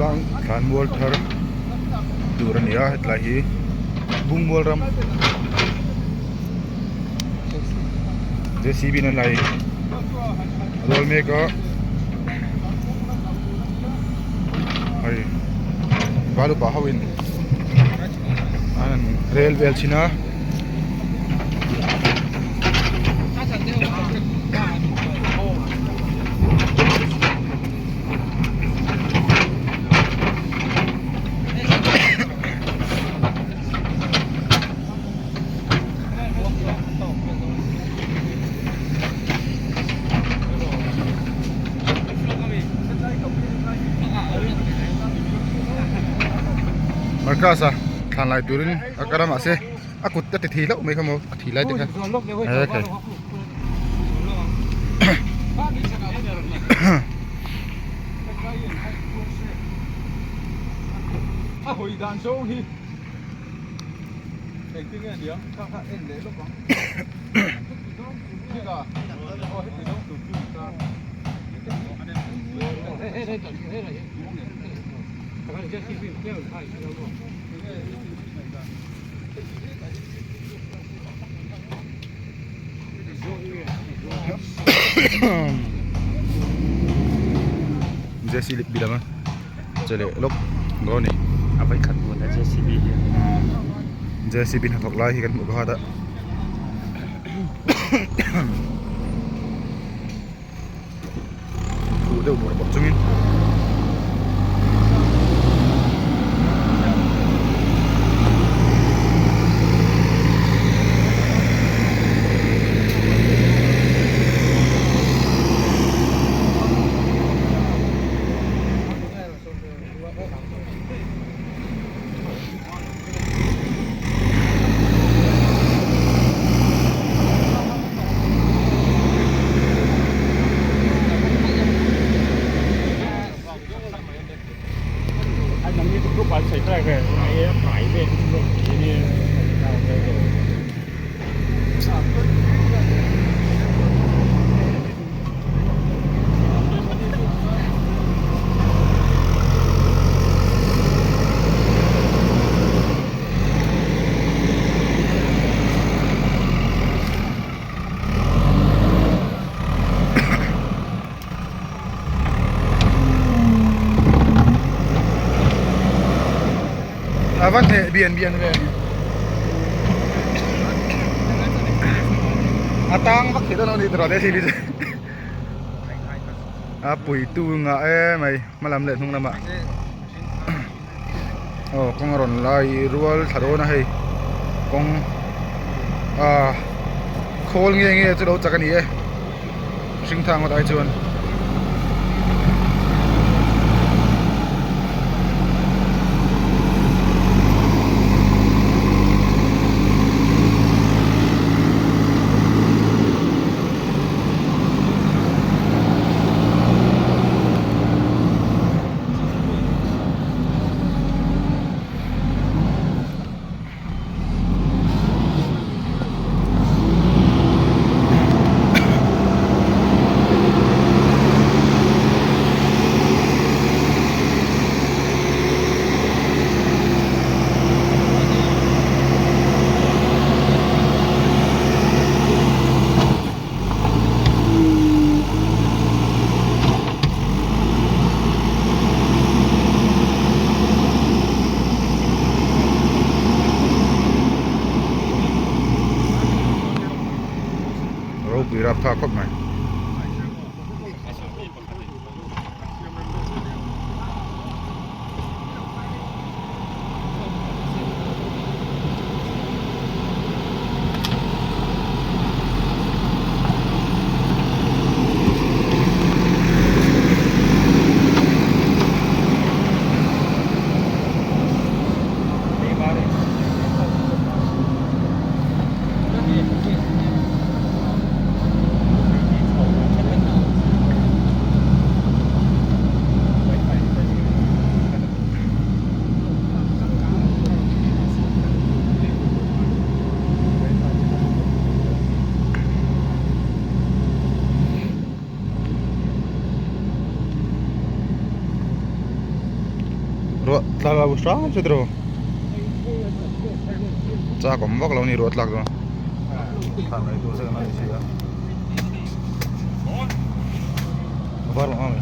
Durtlang thlanmual thar tur a ni a hetlai hi Bungmual ram JCB in a lai a dawl mek a hei valupa ho in an rel vel thin a. Marcus-a thlan lai turin a kal a mahse a kut a ti thei hlauh mai kha maw a thi lai te kha he Jcb lip lam a che leh lawk dawn a ni a vawikhat hmun a jcb hi jcb hnathawk lai hi kan hmuh pakhat a Khuh deuh bawrh bawrh chungin A va hneh bian bian ve a tang vak thei dawn lo a ni tawh rawh te chu a puitu ngah emai hma lam leh hnung lamah aw kawng a rawn lai rual thla dawn a hei kawng ah khawl nge nge chu lo chak a ni e hring thang ngawt ai chuan. Ropui rap tha khawp mai. Ruah tla lo hram se tiraw chak awm vak lo a ni ruah tlak chuan thlan mai tur se kan la ni si a a var lam a mi.